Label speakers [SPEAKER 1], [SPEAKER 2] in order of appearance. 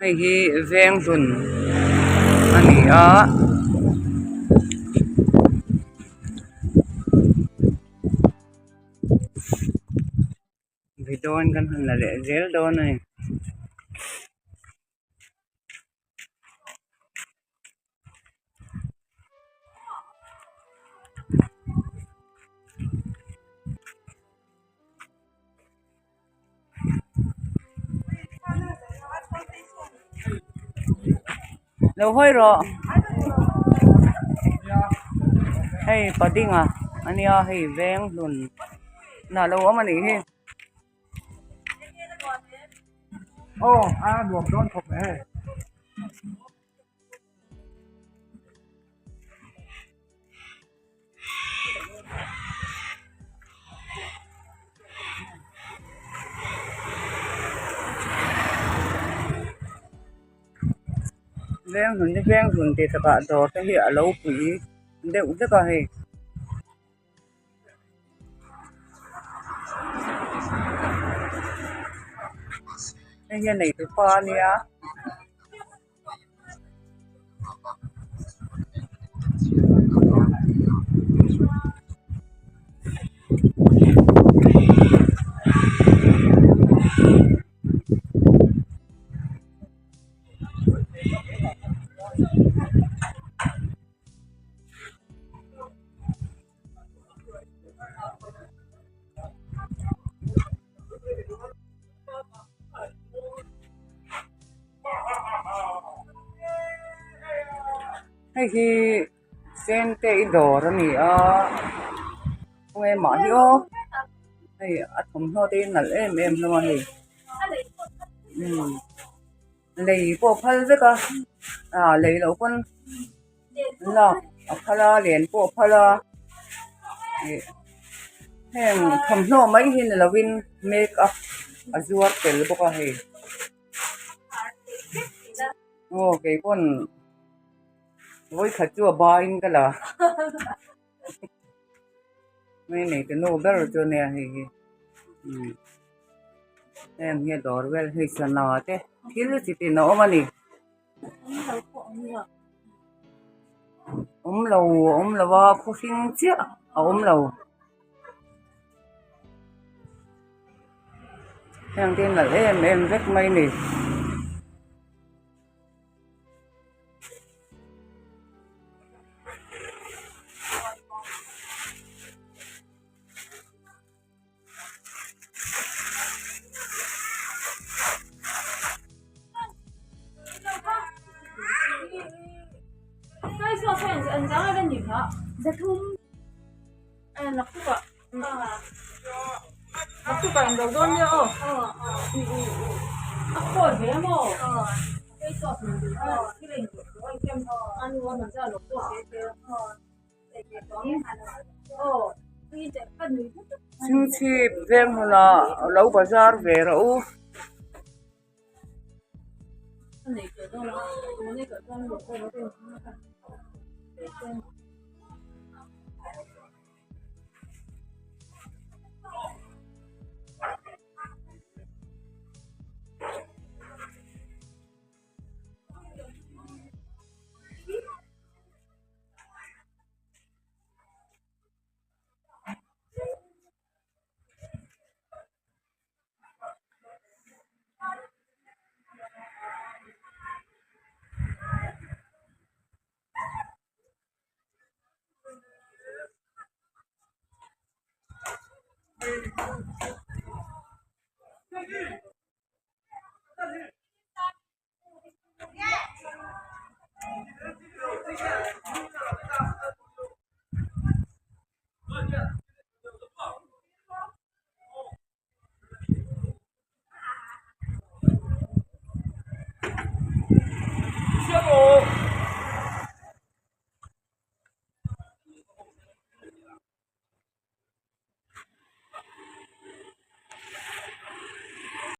[SPEAKER 1] Hei hi venghlun a ni a. Video in kan han la leh zel dawn a ni. Lo hawi rawh hei padinga a nia hei veng hlun nah lo awm a nih hi.
[SPEAKER 2] Aw a nuam dawn khawp e.
[SPEAKER 1] Veng hlun hi veng hlun tih takah dawr te hi a lo pui deuh vek a hei. Hei hi a neitu pa a nia. Hei hi chengte i dawr a ni a khawnge mah hi aw hei a thawmhnaw te hi a nalh em em hlawm a hei umm lei pawh a phal vek a ah lei loh pawn lak a phal a len pawh a phal a ih heng thawmhnaw mai hi ni lovin make up a zuar tel bawk a hei aw keipawn vawikhat chu a baiin ka la mai nei te nu ber chu ania hei hi umm heng hi a dawr vel hei sana te thil chi tin a awm a ni. Awm lo a awm lo a khaw hring chiah a awm lo heng te hi nalh em em vek mai a ni. Chhingchhip veng hmunah lo bazar ve rawh u.